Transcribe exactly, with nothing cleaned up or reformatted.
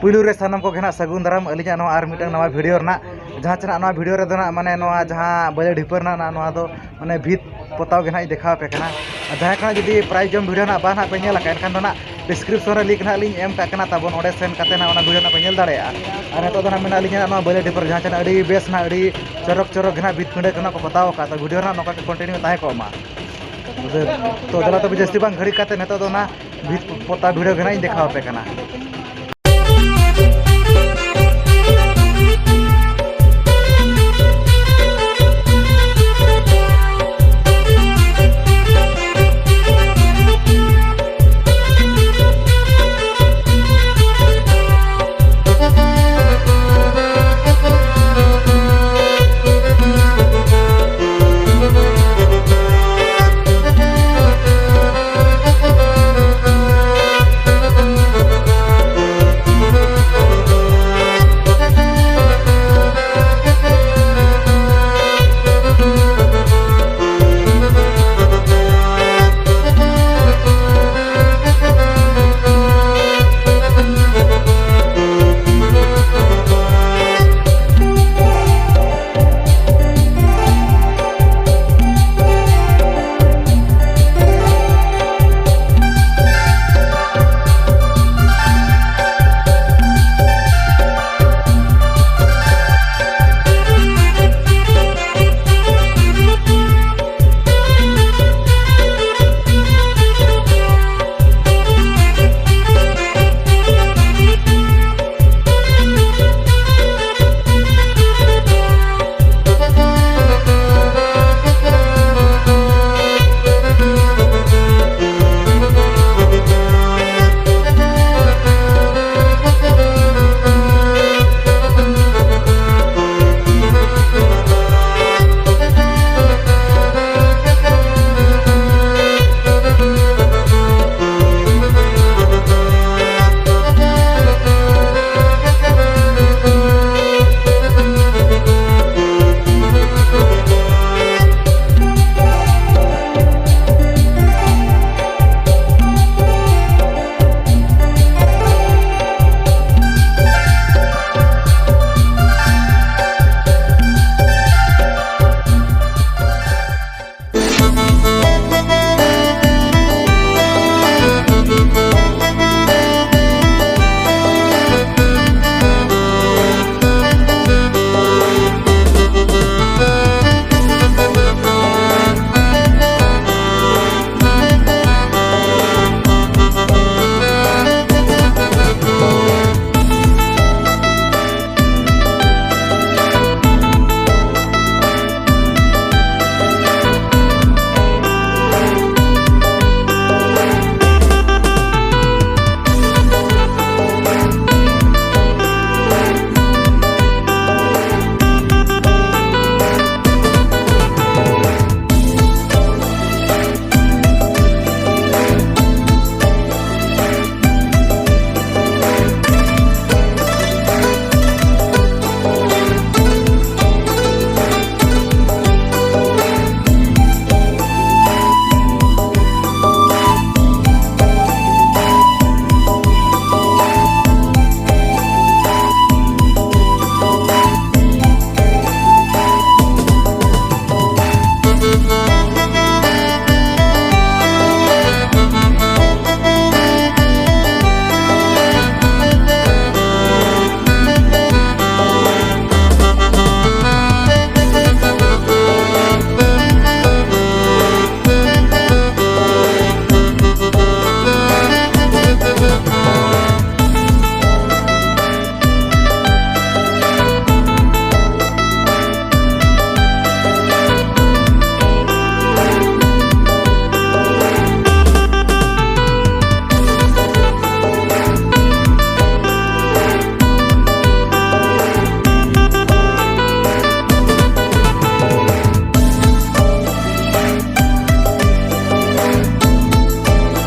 ᱯᱩᱭᱞᱩ ᱨᱮ ᱥᱟᱱᱟᱢ ᱠᱚᱜᱮ ᱱᱟᱜ ᱥᱟᱹᱜᱩᱱ ᱫᱟᱨᱟᱢ ᱟᱹᱞᱤᱧᱟᱜ ᱱᱚᱣᱟ ᱟᱨ ᱢᱤᱫᱴᱟᱝ ᱱᱟᱣᱟ ᱵᱷᱤᱰᱤᱭᱳ ᱨᱮᱱᱟᱜ, ᱡᱟᱦᱟᱸ ᱪᱮ ᱱᱟᱜ ᱱᱚᱣᱟ ᱵᱷᱤᱰᱤᱭᱳ ᱨᱮᱫᱚ ᱱᱟᱜ ᱢᱟᱱᱮ ᱱᱚᱣᱟ ᱡᱟᱦᱟᱸ ᱵᱟᱹᱞᱤ ᱰᱷᱤᱯᱟᱹ ᱨᱮᱱᱟᱜ ᱱᱟᱜ ᱱᱚᱣᱟ ᱫᱚ ᱢᱟᱱᱮ ᱵᱷᱤᱛ ᱯᱚᱛᱟᱣ ᱜᱮ ᱱᱟᱜ ᱤᱧ ᱫᱮᱠᱷᱟᱣ ᱟᱯᱮ ᱠᱟᱱᱟ᱾ ᱟᱨ ᱡᱟᱦᱟᱸᱭ ᱠᱚ ᱱᱟᱜ ᱡᱩᱫᱤ ᱯᱨᱟᱭ ᱡᱚᱢ ᱵᱷᱤᱰᱤᱭᱳ ᱱᱟᱜ ᱵᱟᱝ ᱱᱟᱜ ᱯᱮ ᱧᱮᱞ ᱟᱠᱟᱫ, ᱮᱱᱠᱷᱟᱱ ᱫᱚ ᱱᱟᱜ ᱰᱤᱥᱠᱨᱤᱯᱥᱚᱱ ᱨᱮ ᱞᱤᱝᱠ ᱱᱟᱜ ᱞᱤᱧ ᱮᱢ ᱠᱟᱜ ᱠᱟᱱᱟ, ᱛᱟᱵᱚᱱ ᱚᱸᱰᱮ ᱥᱮᱱ ᱠᱟᱛᱮ ᱱᱟᱜ ᱚᱱᱟ ᱵᱷᱤᱰᱤᱭᱳ ᱱᱟᱜ ᱯᱮ ᱧᱮᱞ ᱫᱟᱲᱮᱭᱟᱜᱼᱟ᱾ ᱟᱨ ᱱᱤᱛᱚᱜ ᱫᱚ ᱱᱟᱜ ᱢᱮᱱᱟᱜ ᱞᱤᱧᱟ ᱱᱚᱣᱟ ᱵᱟᱹᱞᱤ ᱰᱷᱤᱯᱟᱹ ᱨᱮ, ᱡᱟᱦᱟᱸ ᱪᱮ ᱱᱟᱜ ᱟᱹᱰᱤ ᱵᱮᱥ ᱱᱟᱜ ᱟᱹᱰᱤ ᱪᱚᱨᱚᱠ ᱪᱚᱨᱚᱠ ᱜᱮ ᱱᱟᱜ ᱵᱷᱤᱛ ᱯᱤᱸᱰᱟᱹ ᱠᱚ ᱱᱟᱜ ᱠᱚ ᱯᱚᱛᱟᱣ ᱟᱠᱟᱫ᱾ ᱛᱚ ᱵᱷᱤᱰᱤᱭᱳ ᱱᱟᱜ ᱱᱚᱝᱠᱟ ᱜᱮ ᱠᱚᱱᱴᱤᱱᱤᱭᱩ ᱛᱟᱦᱮᱸ ᱠᱚᱜ ᱢᱟ᱾ ᱛᱚ ᱫᱮᱞᱟ ᱛᱚᱵᱮ ᱡᱟᱹᱥᱛᱤ ᱵᱟᱝ ᱜᱷᱟᱹᱲᱤ ᱠᱟᱛᱮ ᱱᱤᱛᱚᱜ ᱫᱚ ᱚᱱᱟ ᱵᱷᱤᱛ ᱯᱚᱛᱟᱣ ᱵᱷᱤᱰᱤᱭᱳ ᱜᱮ ᱱᱟᱜ ᱤᱧ ᱫᱮᱠᱷᱟᱣ ᱟᱯᱮ ᱠᱟᱱᱟ᱾